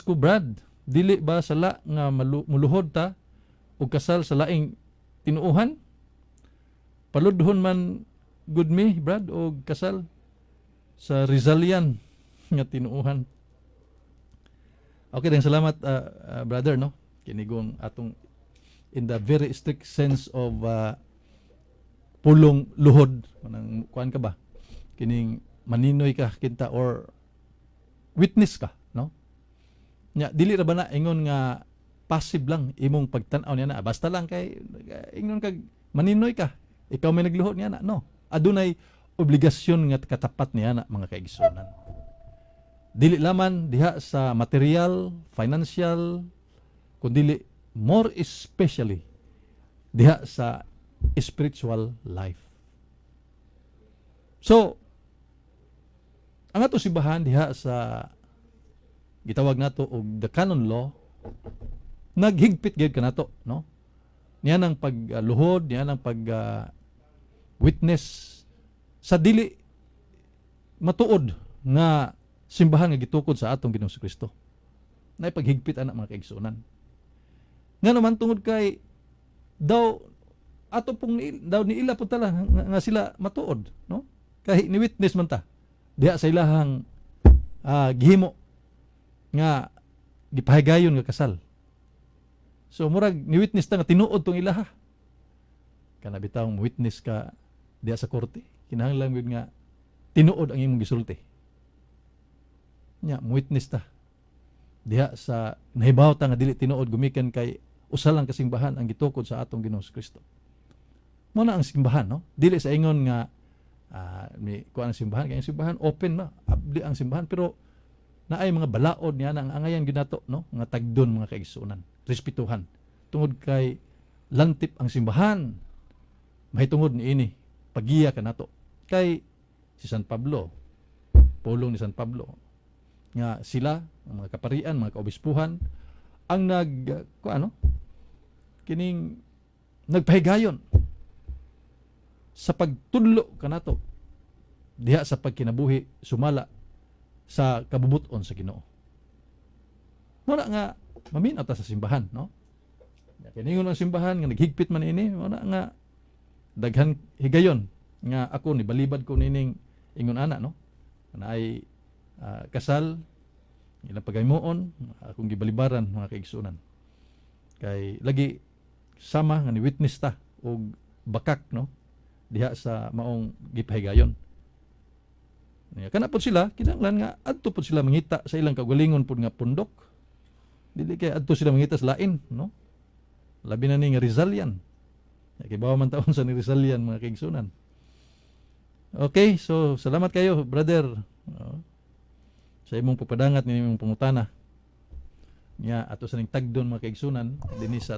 Pasko, Brad. Dili ba sala nga muluhod ta og kasal sa laing tinuohan? Paludhon man gud mi, Brad, og kasal sa Rizalian nga tinuohan." Okay, then salamat, brother, no. Kinigong atong in the very strict sense of pulong luhod, manang kuan ka ba? Kining maninoy ka kinta or witness ka, no? Nya dili ra ba na ingon nga passive lang imong pagtan-aw niya na basta lang kay ingon kag maninoy ka, ikaw may nagluhod niya na, no? Adunay obligasyon nga katapat niya na, mga kaigsunan, dili laman diha sa material, financial, kundi more especially diha sa spiritual life. So ang ato simbahan diha sa gitawag nato og the canon law, naghigpit gyud kanato, no, niya nang pagluhod, niya nang pag witness sa dili matuod nga simbahan nga gitukod sa atong Ginoong Kristo. Nay paghigpit ana, mga kaigsuonan. Nga naman tungod kay daw ato pong daw niila po tala nga sila matuod, no? Kay ni witness man ta diha sa ilahang gihimo nga gipahigayon nga kasal. So murag ni witness ta nga tinuod tong ilaha. Kana bitawng witness ka diha sa korte, kinahanglan gyud nga tinuod ang imong gisulti. Nya mo witness ta diha sa nahibaw ta nga dili tinuod gumikan kay usa lang ka simbahan ang gitukod sa atong Ginoong Kristo. Mo na ang simbahan, no? Dili sa ingon nga mi kuan ang simbahan, kay ang simbahan open na, abli ang simbahan, pero naay mga balaod niya na ang angayan gyud nato, no, nga tagdon, mga kaigsuonan, respetuhan tungod kay lantip ang simbahan mahitungod niini pagiya kanato. Kay si San Pablo, pulong ni San Pablo nga sila ang mga kaparian, mga kaobispuhan ang nag kuan, no, kining nagpahigayon sa pagtudlo kanato diha sa pagkinabuhi sumala sa kabubuton sa Ginoo. Muna nga maminaw ta sa simbahan, no? Kiningon ang simbahan nga naghigpit man ini, muna nga daghan higayon nga ako ni balibad ko nining ingon ana, no? Na ay kasal ilang paghimuon, akong gibalibaran, mga kaigsunan. Kay lagi sama nga ni witness ta og bakak, no, diha sa maong gipahigayon. Nya, kana pod sila kinahanglan nga adto pod sila mangita sa ilang kaugalingon pod nga pundok. Dili kay adto sila mangita sa lain, no? Labi na ni nga Rizalian. Ya, kay bawa man taon sa ni Rizalian, mga kaigsunan. Okay, so salamat kayo, brother. Oo. Sa imong pagpadangat ni imong pangutana. Nya ato sa ning tagdon, mga kaigsunan, dinhi sa